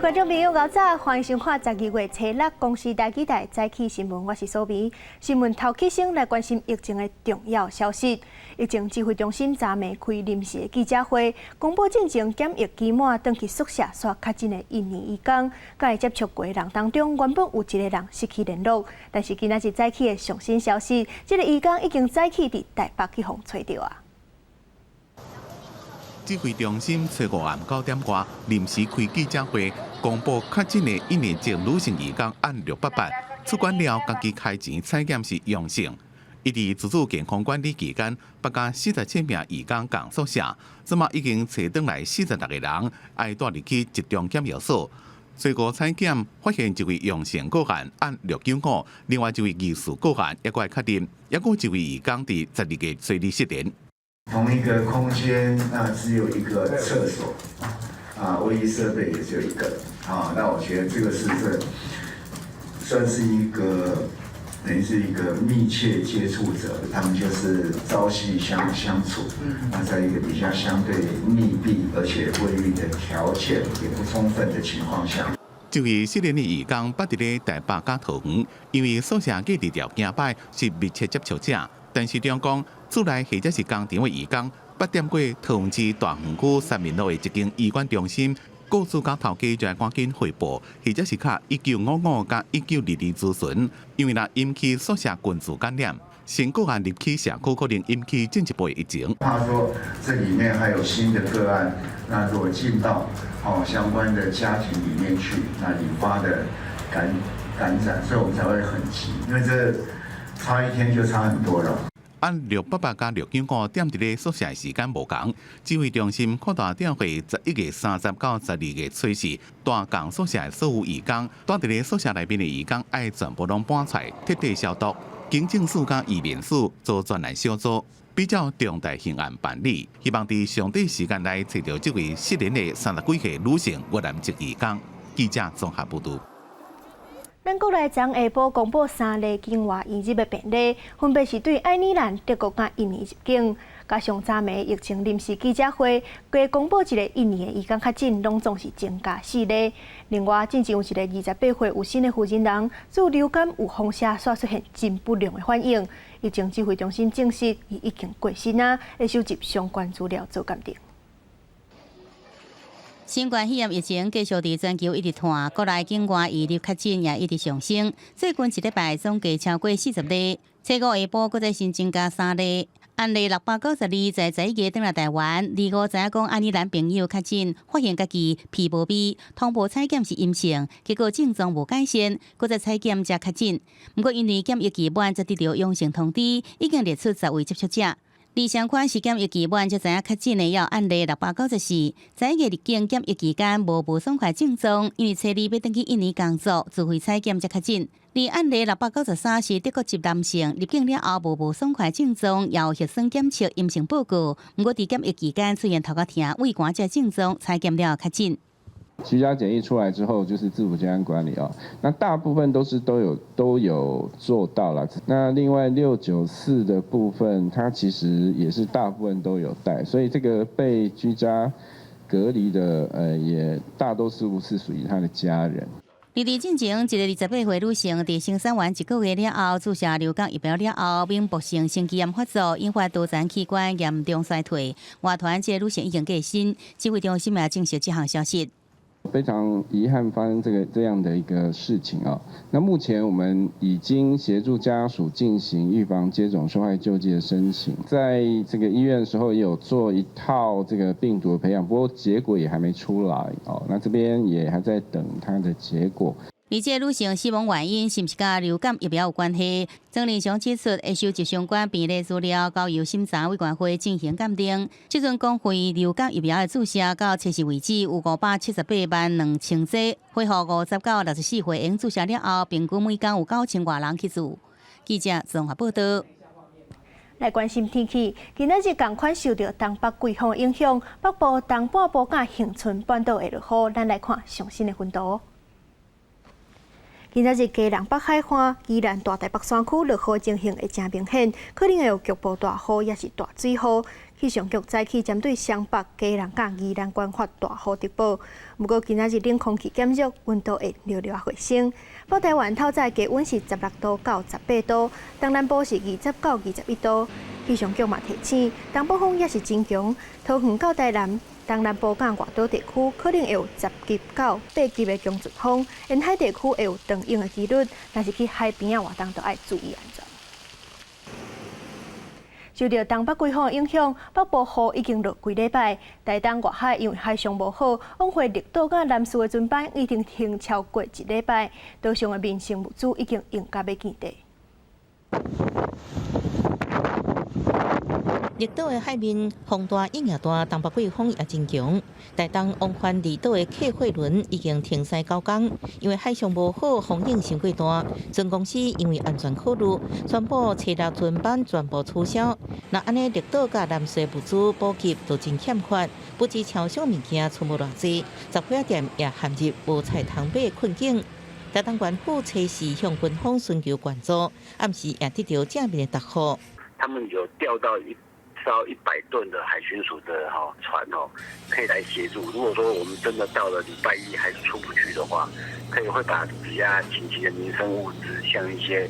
觀眾朋友，𠢕早，歡迎收看12月初六公視台語台早起新聞，我是蘇美。新聞頭起先來關心疫情的重要消息。疫情指揮中心昨暝開臨時的記者會，公布進前檢疫期滿轉去宿舍煞確診的印尼移工，佮伊接觸過的人當中，原本有一個人失去聯絡，但是今仔日早起的上新消息，這個移工已經早起佇台北去予揣著啊。指揮中心初五暗9點外臨時開記者會，公布確診的印尼籍女性移工案688，出關了，家己開錢採檢是陽性。伊佇自主健康管理期間，捌佮47名移工仝宿舍，這馬已經揣轉來46個人，愛帶入去集中檢疫所。初五採檢發現一位陽性個案案695，另外一位疑似個案猶閣愛確認，猶閣有一位移工佇12月初二失聯。同一個空間，那只有一個廁所，啊，衛浴設備也只有一個，啊，那我覺得這個是這算是一個等於是一個密切接觸者，他們就是朝夕相處，那在一個比較相對密閉而且衛浴的條件也不充分的情況下。這位失聯的移工捌佇咧台北佮桃園，因為宿舍隔離條件歹，是密切接觸者。但是中講，厝內或者是工廠的移工，捌踮過桃園市大園區三民路的一間醫管中心，雇主佮頭家就愛趕緊匯報，或者是敲1955佮1922諮詢，因為若引起宿舍群聚感染，新個案入去社區可能引起進一步的疫情。他說這裡面還有新的個案，那如果進到哦相關的家庭裡面去，那引發的感染，所以我們才會很急，因為這差一天就差很多了。按688佮695踮佇咧宿舍的時間無仝，指揮中心擴大調會11月30到12月初四，蹛仝宿舍的所有移工，蹛佇咧宿舍內面的移工愛全部攏搬出來，徹底消毒。警政署佮移民署組專案小組，比照重大刑案辦理，希望佇上短時間內揣著這位失聯的30幾歲女性越南籍移工。記者綜合報導。咱國內昨下晡公布三例境外移入的病例，分別是對愛爾蘭、德國佮印尼入境。加上昨暝疫情臨時記者會，加公布一個印尼的移工確診，攏總是增加四例。另外，進前有一個28歲有新的負責人，自流感有風聲，煞出現真不良的反應。疫情指揮中心證實，伊已經過身啊，會收集相關資料做鑑定。新冠肺炎疫情繼續佇全球一直傳，國內境外移入確診也一直上升。最近一禮拜總計超過40例，初五下晡閣再新增加三例。案例692在11月轉來台灣，25知影講愛爾蘭朋友確診，發現家己鼻無味，通報採檢是陰性，結果症狀無改善，閣再採檢才確診。毋過因為檢疫期滿才得著陽性通知，已經列出10位接觸者。而相款是檢疫期滿才知影確診的，有案例694，11月入境檢疫期間無無爽快症狀，因為初二欲轉去印尼工作，自費採檢才確診。而案例693是德國籍男性，入境了後無無爽快症狀，也有核酸檢測陰性報告，毋過佇檢疫期間出現頭殼疼、胃寒這症狀，採檢了後確診。居家檢疫出來之後，就是自主健康管理哦。那大部分都是都有做到了。那另外694的部分，它其實也是大部分都有帶，所以這個被居家隔離的，也大多數是屬於他的家人。而佇進前，一個28歲女性佇生產完一個月了後，注射流感疫苗了後，猛爆性心肌炎發作，引發多層器官嚴重衰退。外傳這個女性已經過身，指揮中心也證實這項消息。非常遺憾發生這個這樣的一個事情啊。那目前我們已經協助家屬進行預防接種受害救濟的申請，在這個醫院的時候也有做一套這個病毒的培養，不過結果也還沒出來哦。那這邊也還在等它的結果。而這個女性死亡原因是毋是佮流感疫苗有關係？曾仁祥指出，會收集相關病例資料，交由審查委員會進行鑑定。這陣公費流感疫苗的注射到測試為止有578萬2千劑，恢復50到64歲會用注射了後，平均每工有9000外人去注。記者綜合報道。來關心天氣，今仔日仝款受著東北季風影響，北部、東半部佮恆春半島會落雨。咱來看上新的雲圖。今仔日基隆北海岸、宜蘭大台北山區落雨情形會誠明顯，可能會有局部大雨，抑是大水雨。氣象局早起針對雙北、基隆佮宜蘭縣發大雨特報。毋過今仔日冷空氣減弱，溫度會略略回升。北台灣透早低溫是16度到18度，東南部是20到21度。氣象局嘛提醒，東北風也是真強，桃園到台南、東南部佮外島地區可能會有10級到8級的強陣風，沿海地區會有長湧的機率，若是去海邊仔活動，都愛注意安全。受著東北季風影響，北部雨已經落幾禮拜。台東外海因為海象無好，往回綠島佮南勢的船班已經停超過一禮拜，島上的民生物資已經用甲欲見底。綠島的海面風大雨也大，東北季風也真強。台東往返離島的客貨輪已經停駛9工，因為海象無好，風湧傷過大。船公司因為安全考慮，宣布初六船班全部取消。若按呢綠島佮南勢物資補給都真欠缺，不止超商物件出無偌濟，雜貨店也陷入無菜通買的困境。台東縣府初四向軍方尋求援助，暗時也得著正面的答覆。他們有調到一艘100噸的海巡署的船哦，可以來協助。如果說我們真的到了禮拜一還是出不去的話，可以會把比較緊急的民生物資，像一些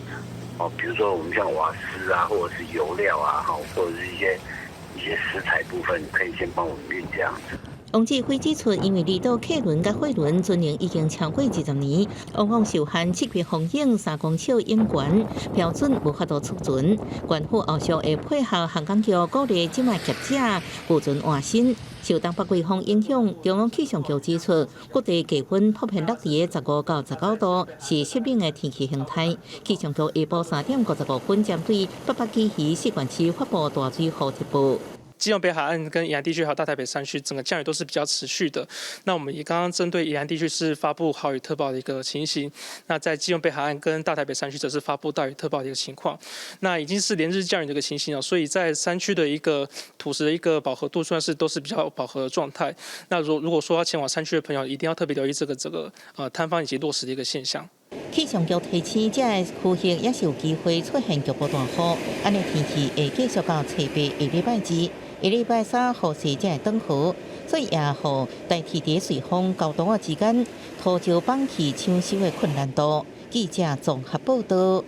哦，比如說我們像瓦斯啊，或者是油料啊，或者是一些食材部分，可以先幫我們運這樣子。王志輝指出，因為離島客輪佮貨輪船齡已經超過20年，往往受限七月風湧3公尺湧懸標準，無法度出船。縣府後續會配合航港局，鼓勵這馬業者舊船換新。受東北季風影響，中央氣象局指出，各地氣溫普遍落佇15到19度，是濕冷的天氣形態。氣象局下晡3點55分，針對八百基魚四縣市發布大水雨特報。基隆北海岸跟宜蘭地區還有大台北山區，整個降雨都是比較持續的。那我們也剛剛針對宜蘭地區是發布豪雨特報的一個情形。那在基隆北海岸跟大台北山區則是發布大雨特報的一個情況。那已經是連日降雨的一個情形了，所以在山區的一個土石的一個飽和度算是都是比較飽和的狀態。那如果說要前往山區的朋友，一定要特別留意這個坍方以及落石的一個現象。氣象局提醒，這個區域也是有機會出現局部大雨，按呢天氣會繼續到初八下禮拜二。下禮拜三雨勢才會轉好，所以也予代替佇瑞豐高東仔之間土石崩去搶修的困難度。記者綜合報導。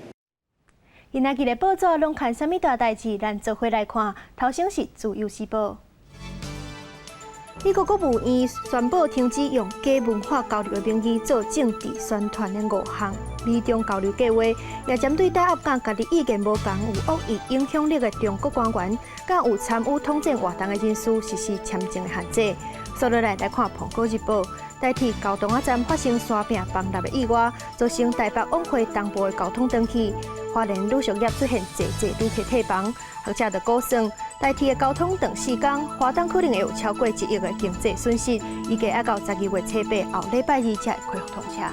今仔日的報紙攏看啥物大代誌？咱做伙來看。頭先是自由時報。美國國務院宣布停止用假文化交流的名義做政治宣傳的五項美中交流計劃，也針對台合佮家己意見無仝、有惡意影響力的中國官員，佮有參與統戰活動的人士實施簽證的限制。紲落來來看《蘋果日報》，台鐵高洞仔站發生山壁崩落的意外，造成台北往回東部的交通斷去。花蓮旅宿業出現濟濟旅客退房，學者就估算，台鐵的交通斷4工，花東可能會有超過1億的經濟損失。預計愛到12月初8後禮拜二才會恢復通車。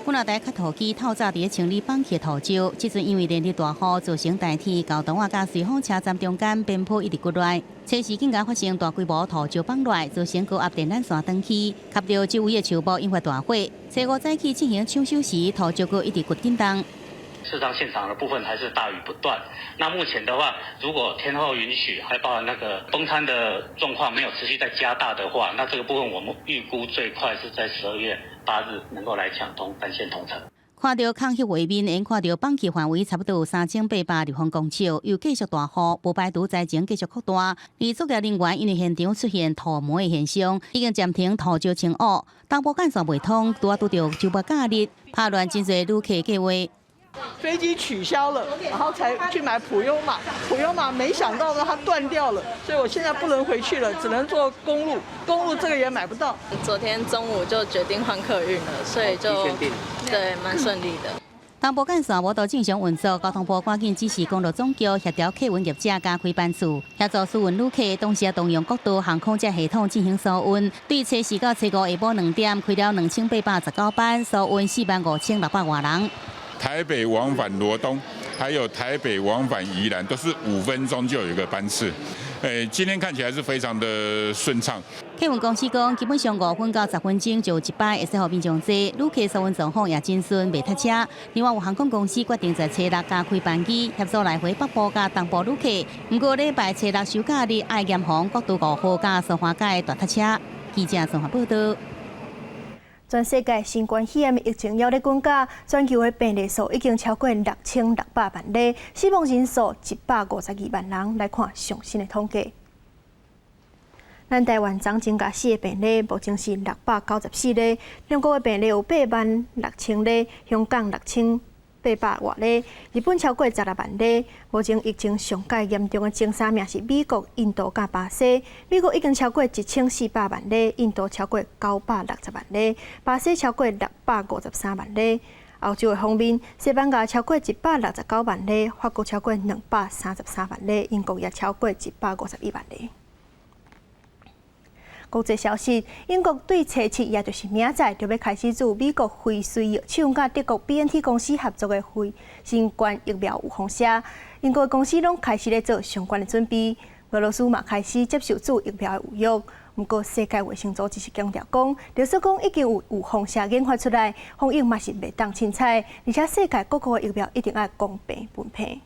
本來台較土機透早佇咧清理崩去土石，這陣因為連日大雨，造成台鐵高洞仔佮瑞豐車站中間邊坡一直滑落，初時更加發生大規模土石崩落，造成高壓電纜線斷去，吸著周圍的樹木引發大火。初五早起進行搶修時，土石閣一直掘振動。事實上，現場的部分還是大雨不斷。那目前的話，如果天候允許，還包含那個崩坍的狀況沒有持續再加大的話，那這個部分我們預估最快是在12月8日能夠來搶通單線通車。看著空隙畫面，𪜶看著崩去範圍差不多有3800立方公尺，又繼續大雨，無排除災情繼續擴大。而作業人員因為現場出現土糜的現象，已經暫停土石清挖，東部幹線袂通，拄仔拄著周末假日，拍亂真濟旅客計劃。飛機取消了，然後才去買普悠瑪，普悠瑪沒想到呢，它斷掉了，所以我現在不能回去了，只能坐公路，公路這個也買不到。昨天中午就決定換客運了，所以就對，蠻順利的。東部幹線無度正常運作，交通部趕緊指示公路總局協調客運業者加開班次，協助疏運旅客，同時也動用國道航空這系統進行疏運。對初四到初五下晡2點開了2819班，疏運4萬5600外人。台北往返羅東，還有台北往返宜蘭，都是5分鐘就有一個班次。誒，今天看起來是非常的順暢。客運公司講，基本上5分到10分鐘就有一班會使予民眾坐，旅客疏運狀況也真順，袂塞車。另外有航空公司決定在初六加開班機協助來回北部佮東部旅客。毋過禮拜初六休假日愛嚴防國道5號佮蘇花改大塞車。記者綜合報道。全世界新冠肺炎疫情猶咧滾價，全球的病例數已經超過6600萬例，死亡人數152萬人。來看上新的統計。咱台灣昨增加四个病例，目前是694例。中國的病例有8萬6千例，香港6800外例，日本超過16萬例。目前疫情上蓋嚴重的前三名是美國、印度佮巴西。美國已經超過1400萬例，印度超過960萬例，巴西超過653萬例。歐洲的方面，西班牙超過169萬例，法國超過233萬例，英國也超過151萬例。國際消息：英國對初七，也就是明仔載，就欲開始注美國輝瑞藥廠佮德國 BNT 公司合作的輝新冠疫苗預防射。英國公司攏開始咧做相關的準備。俄羅斯嘛開始接受注疫苗的預約。毋過世界衛生組織是強調講，就算講已經有預防射研發出來，防疫嘛是袂當凊彩，而且世界各國的疫苗一定愛公平分配。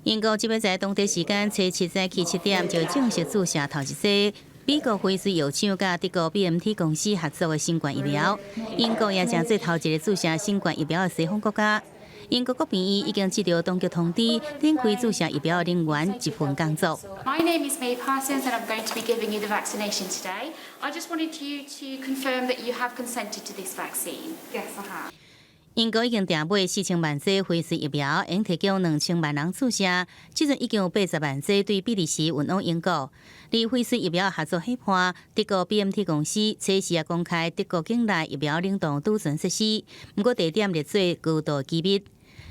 英國這欲在當地時間初七早起7點就正式注射頭一劑美國輝瑞藥廠佮德國 BNT 公司合作的新冠疫苗。英國也成做頭一个注射新冠疫苗的西方國家。英國國病院已經接到當局通知，展開注射疫苗的人員集訓工作。 My name is May Parsons and I'm going to be giving you the vaccination today. I just wanted you to confirm that you have consented to this vaccine. Yes, I have. 英國已經訂買4000萬劑輝瑞疫苗，應提供2000萬人注射。這陣已經有80萬劑對比利時運往英國。而輝瑞疫苗合作伙伴德國 BNT 公司，初時也公開德國境內疫苗冷凍儲存設施，毋過地點列做高度機密。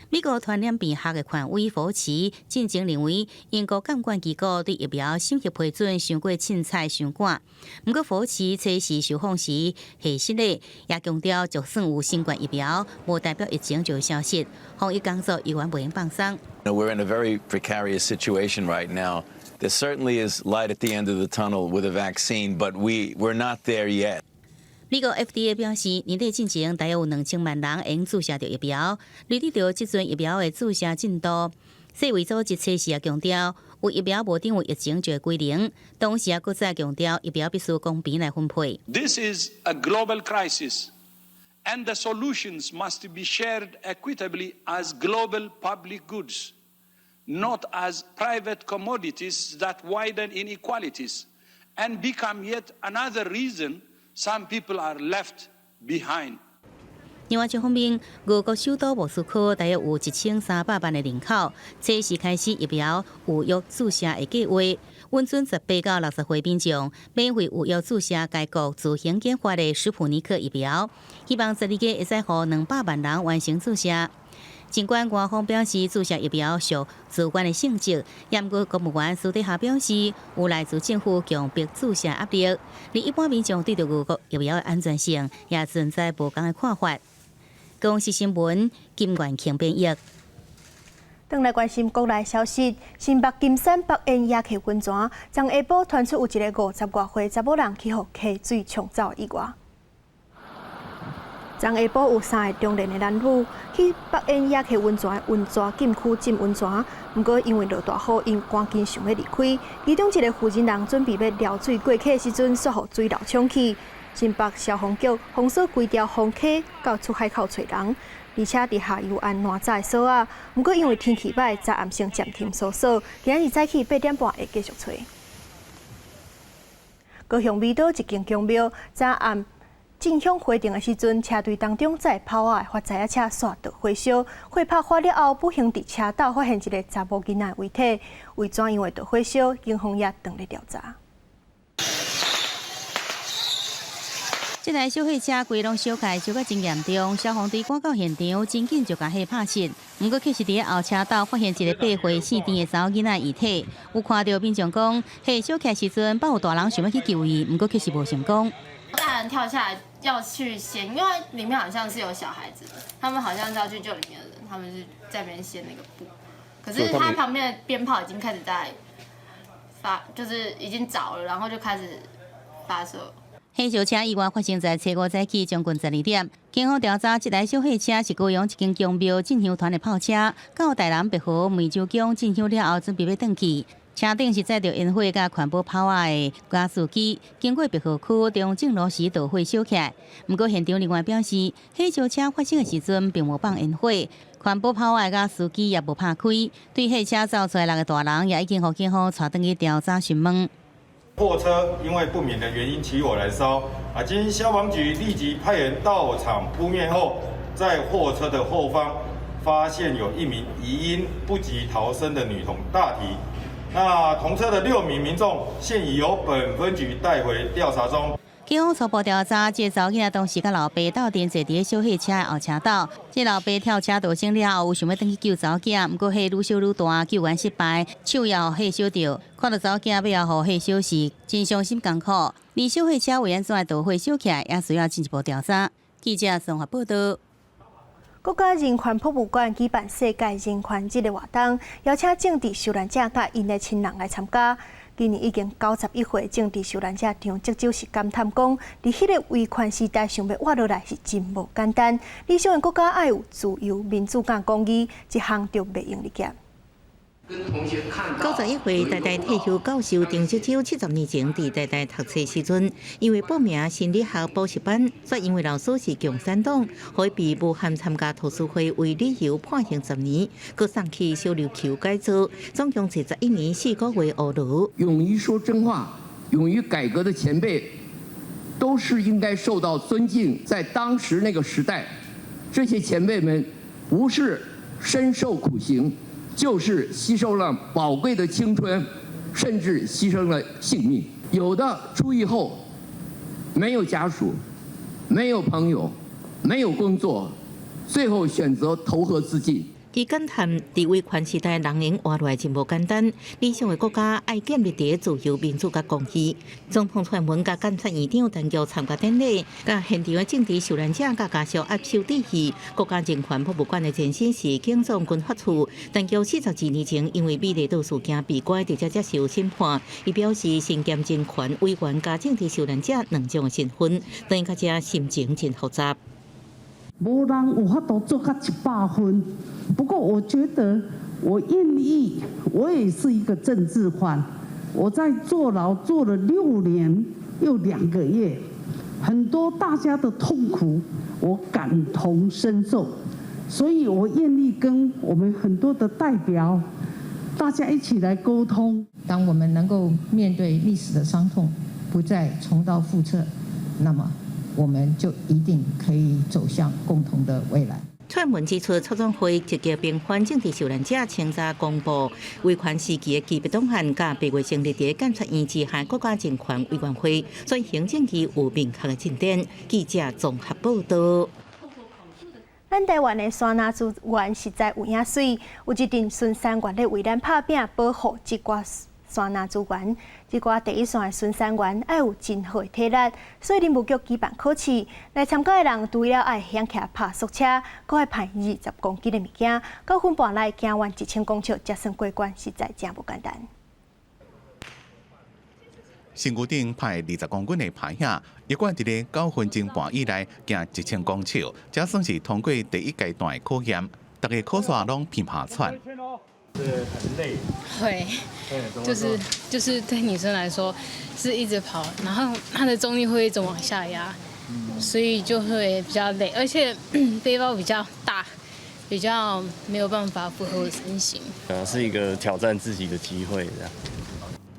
美國傳染病學的權威福奇進前認為，英國監管機構對疫苗審核批准傷過凊彩傷趕。毋過福奇初時受訪時核實咧，也強調就算有新冠疫苗，無代表疫情就會消失，防疫工作猶原袂用放鬆。 We're in a very precarious situation right now. There certainly is light at the end of the tunnel with a vaccine, but we're not there yet. 美國 FDA 表示，年底進前大約有2000萬人會注射著疫苗。針對著這陣疫苗的注射進度，世衛組織測試也強調，有疫苗無等於疫情就會歸零。同時也閣再強調，疫苗必須公平來分配。 This is a global crisis, and the solutions must be shared equitably as global public goods, not as private commodities that widen inequalities and become yet another reason some people are left behind. 另外一方面，俄國首都莫斯科大約有1300萬的人口，這時開始疫苗預約注射的計劃，允准18到60歲民眾免費預約注射該國自行研發的斯普尼克疫苗，希望12月會使予200萬人完成注射。儘管官方表示注射疫苗屬自願的性質，毋過國務院私底下表示有來自政府強迫注射壓力，而一般民眾對著俄國疫苗的安全性也存在無仝的看法。公視新聞金元慶編譯。轉來關心國內消息，新北金山北苑野溪溫泉，昨下晡傳出有一个50外歲查某人去予溪水沖走的意外。昨下晡有三个中年的男女去北苑野溪溫泉的溫泉禁區浸溫泉，毋過因為落大雨，𪜶趕緊想欲離開。其中一个負責人準備欲撩水過去的時陣，煞予水流沖去。新北消防局封鎖規條磺溪到出海口揣人，而且佇下游按爛紮的索仔。毋過因為天氣䆀，昨暗先暫停搜索，今仔日早起8點半會繼續揣。高雄美島一間宮廟，昨暗進香回程的時陣，車隊當中載炮仔的發財仔車煞著火燒，火拍發了後，不幸佇車斗發現一个查某囡仔的遺體，為怎樣會著火燒，警方也正咧調查。這台小貨車規攏燒開，燒甲真嚴重，消防隊趕到現場，真緊就共火拍熄。毋過，卻是佇後車斗發現一个8歲姓鄭的查某囡仔遺體。有看著民眾講，火燒起來時陣，捌有大人想欲去救伊，毋過卻是無成功。大人跳下來要去掀，因為裡面好像是有小孩子的，他們好像是要去救裡面的人，他們是在那邊掀那個布，可是他旁邊的鞭炮已經開始在發，就是已經著了，然後就開始發射。火燒車意外發生在初五早起將近12點，警方調查，這台小貨車是高雄一間宮廟進香團的炮車，到台南白河湄洲宮進香了後，準備欲轉去。車頂是載著煙火佮環保炮仔的加速機，經過白河區中正路時導火燒起來。毋過現場人員表示，火燒車發生的時陣並無放煙火，環保炮仔的加速機也無拍開。對貨車走出來六個大人也已經予警方帶轉去調查詢問。貨車因為不明的原因起火燃燒，啊，經消防局立即派員到場撲滅後，在貨車的後方發現有一名疑因不及逃生的女童大體。那同車的六名民眾現已由本分局帶回調查中。警方初步調查，這個查某囡仔當時佮老爸鬥陣坐佇小貨車的後車斗，這老爸跳車逃生了後，有想欲轉去救查某囝，毋過火愈燒愈大，救援失敗，手也予火燒著。看著查某囝欲予火燒死，真傷心艱苦。而小貨車為按怎會導火燒起來，也需要進一步調查。記者綜合報道。國家人權博物館舉辦世界人權日的活動，邀請政治受難者佮𪜶的親人來參加。今年已經91歲政治受難者張則周是感嘆講，佇彼个威權時代想欲活落來是真無簡單。理想的國家愛有自由、民主佮公義，這項就袂用得減。 91歲台大退休教授張則周，70年前佇台大讀冊時陣，因為報名心理學補習班，卻因為老師是共產黨，予伊被誣陷參加讀書會為理由判刑十年，閣送去小琉球改造，總共坐11年4個月烏牢。勇於說真話、勇於改革的前輩，都是應該受到尊敬。在當時那個時代，這些前輩們不是身受苦刑，就是犧牲了寶貴的青春，甚至犧牲了性命。有的出獄後沒有家屬，沒有朋友，沒有工作，最後選擇投河自盡。伊感嘆，佇威權時代，人會活落來真無簡單。理想的國家愛建立佇自由、民主佮公義。總統蔡英文佮監察院長陳菊參加典禮，佮現場的政治受難者佮家屬握手致意。國家人權博物館的前身是警總軍法處，陳菊42年前因為美麗島事件被關佇遮接受審判。伊表示，身兼人權委員佮政治受難者兩種的身份，轉來遮心情真複雜。無人有法度做到100分，不過我覺得我願意，我也是一個政治犯，我在坐牢坐了6年又2個月，很多大家的痛苦我感同身受，所以我願意跟我們很多的代表，大家一起來溝通。當我們能夠面對歷史的傷痛，不再重蹈覆轍，那麼，我們就一定可以走向共同的未來。蔡英文指出，促轉會積極平反政治受難者，清查公布威權時期的機密檔案，佮八月成立佇監察院之下國家人權委員會，轉型正義有明確的進展。記者綜合報道。咱台灣的山林資源實在有影媠，有一陣巡山員咧為咱拍拚保護這寡山林資源。這寡第一線的巡山員愛有真好的體力，所以林務局舉辦考試，來參加的人除了愛曉騎拍速車，閣愛攀20公斤的物件，9分半內行完1000公尺，才算過關，實在真無簡單。身軀頂攀20公斤的牌仔，一貫佇咧9分鐘半以內行1000公尺，才算是通過第一階段的考驗。逐家考煞攏鼻鼻喘。是很累。會，就是對女生來說是一直跑，然後它的重力會一直往下壓，所以就會比較累，而且背包比較大，比較沒有辦法符合我身形。是一個挑戰自己的機會，這樣。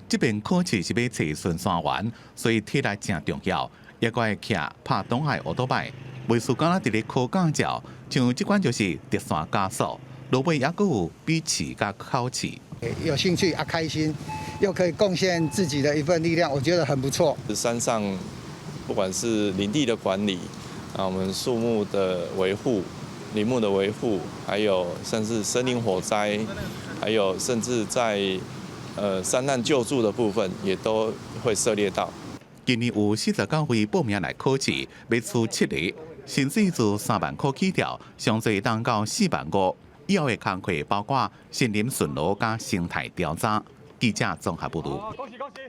這遍考試是欲揣巡山員，所以體力誠重要，也閣愛騎拍擋的歐多擺，袂輸敢若佇咧考駕照，像這款就是直線加速。落尾猶閣有筆試佮口試。有興趣啊，開心，又可以貢獻自己的一份力量，我覺得很不錯。山上不管是林地的管理啊，我們樹木的維護、林木的維護，還有甚至森林火災，還有甚至在山難救助的部分，也都會涉獵到。今年有49位報名來考試，欲取七个，薪水自3萬箍起跳，上濟當到4萬5。以後的工課包括森林巡邏佮生態調查。記者綜合報導。恭喜恭喜！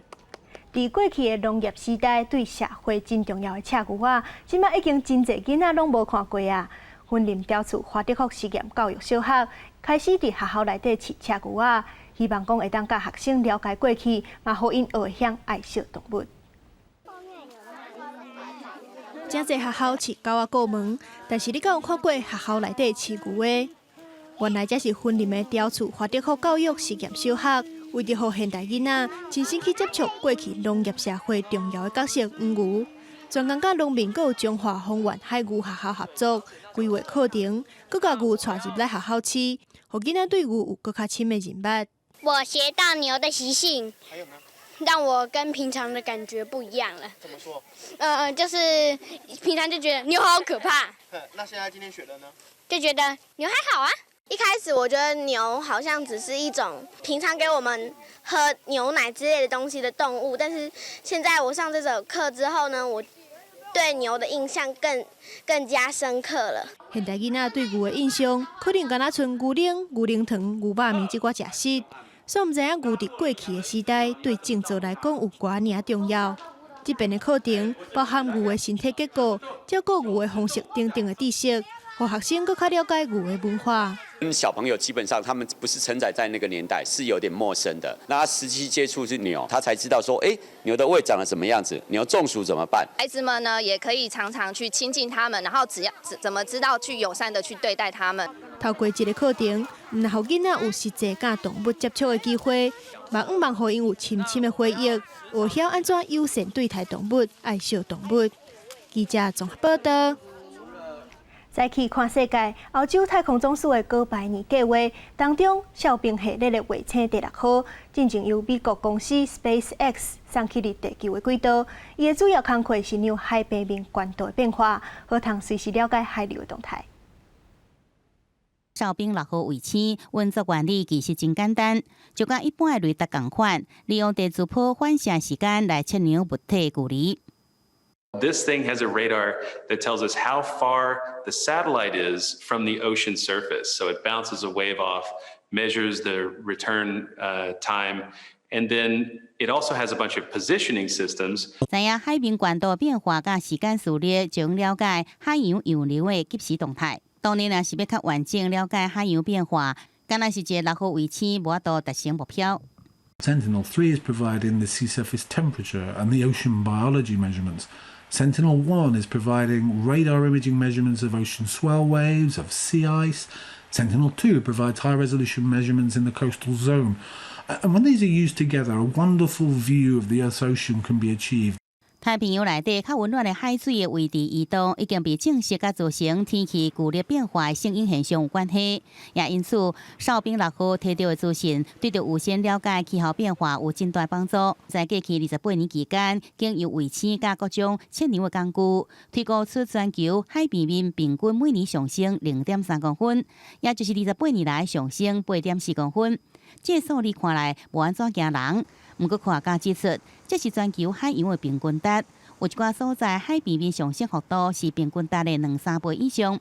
佇過去的農業時代，對社會真重要的赤牛仔，這擺已經真濟囡仔攏無看過啊。雲林雕厝華德福實驗教育小學開始佇學校內底飼赤牛仔，希望講會當教學生了解過去，嘛予𪜶學會曉愛惜動物。真濟學校飼狗仔過門，但是你敢有看過學校內底飼牛的？原來這是雲林的雕厝華德福教育實驗小學，為著予現代囡仔親身去接觸過去農業社會重要的角色黃牛，專工佮農民閣有彰化豐原海牛學校合作，規劃課程，閣共牛帶入來學校飼，予囡仔對牛有閣較深的認捌。我學到牛的習性，讓我跟平常的感覺不一樣了。怎麼說？就是平常就覺得牛好可怕。那現在今天學的呢？就覺得牛還好啊。一開始我覺得牛好像只是一種平常給我們喝牛奶之類的東西的動物，但是現在我上這節課之後呢，我對牛的印象更加深刻了。現代囡仔對牛的印象，可能敢若賰牛奶、牛奶糖、牛肉麵這寡食食，煞毋知影牛佇過去的時代對種作來講有偌爾重要。這遍的課程包含牛的身體結構、照顧牛的方式等等的知識，予學生閣較了解牛的文化。小朋友基本上他們不是承載在那個年代，是有點陌生的。那他實際接觸是牛，他才知道說，哎，牛的胃長得什麼樣子，牛中暑怎麼辦？孩子們呢，也可以常常去親近他們，然後只要怎麼知道去友善的去對待他們。透過這個課程，毋但予囡仔有實際佮動物接觸的機會，嘛向望予𪜶有深深的回憶，學曉按怎友善對待動物，愛惜動物。記者綜合報道。再去看世界，歐洲太空總署的哥白尼計畫當中，哨兵系列的衛星第六號，進前由美國公司 SpaceX 送去佇地球的軌道。伊的主要工課是量海平面懸度的變化，好通隨時了解海流的動態。哨兵六號衛星運作原理其實真簡單，就佮一般的雷達仝款，利用電磁波反射時間來測量物體距離。 This thing has a radar that tells us how far the satellite is from the ocean surface. So it bounces a wave off, measures the return time, and then it also has a bunch of positioning systems. 知影海面懸度變化佮時間序列，就能了解海洋洋流的即時動態。當然，若是欲較完整了解海洋變化，敢若是一个六號衛星無法度達成目標。 Sentinel 3 is providing the sea surface temperature and the ocean biology measurements. Sentinel 1 is providing radar imaging measurements of ocean swell waves, of sea ice. Sentinel 2 provides high resolution measurements in the coastal zone. And when these are used together, a wonderful view of the Earth's ocean can be achieved. 太平洋內底較溫暖的海水的位置移動，已經被證實佮造成天氣劇烈變化的聖嬰現象有關係。也因此，哨兵六號提著的資訊，對著預先了解氣候變化有真大幫助。在過去28年期間，經由衛星佮各種測量的工具，推估出全球海平面平均每年上升0.3公分，也就是28年來上升8.4公分。這個數字看來無按怎驚人。毋過科學家指出，這是全球海洋的平均值，有一寡所在海平面上升幅度是平均值的兩三倍以上。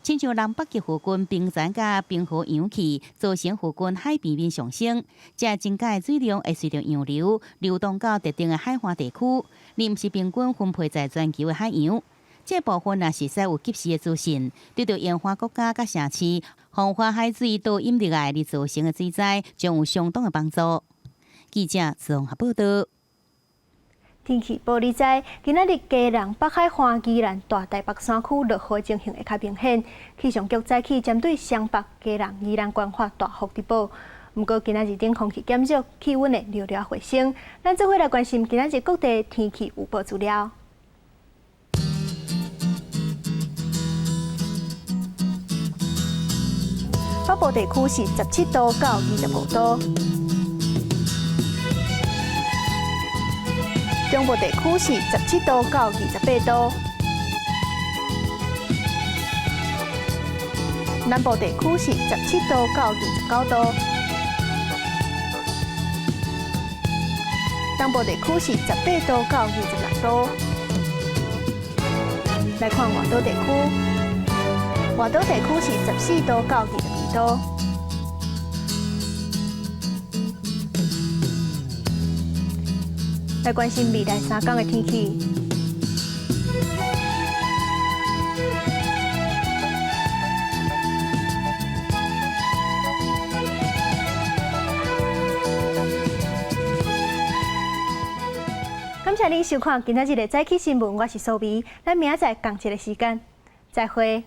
親像南北極附近冰層佮冰河融去，造成附近海平面上升，這增加的水量會隨著洋流流動到特定的海岸地區，而毋是平均分配在全球的海洋。這部分若是使有及時的資訊，對著沿海國家佮城市防範海水倒湧入來而造成的水災，將有相當的幫助。記者綜合報道。天氣報你知，今仔日基隆北海岸、宜蘭大台北山區落雨情形會較明顯。氣象局早起針對雙北、基隆、宜蘭縣發大雨特報。毋過今仔日頂空氣減弱，氣溫會略略回升。咱做伙來關心今仔日各地天氣預報資料。北部地區是17度到25度。中部地區是17度到28度，南部地區是17度到29度，東部地區是18度到26度。來看外島地區，外島地區是14度到22度。來關心未來三工的天氣。感謝您收看今仔日的早起新聞，我是蘇眉，咱明仔載仝一个時間，再會。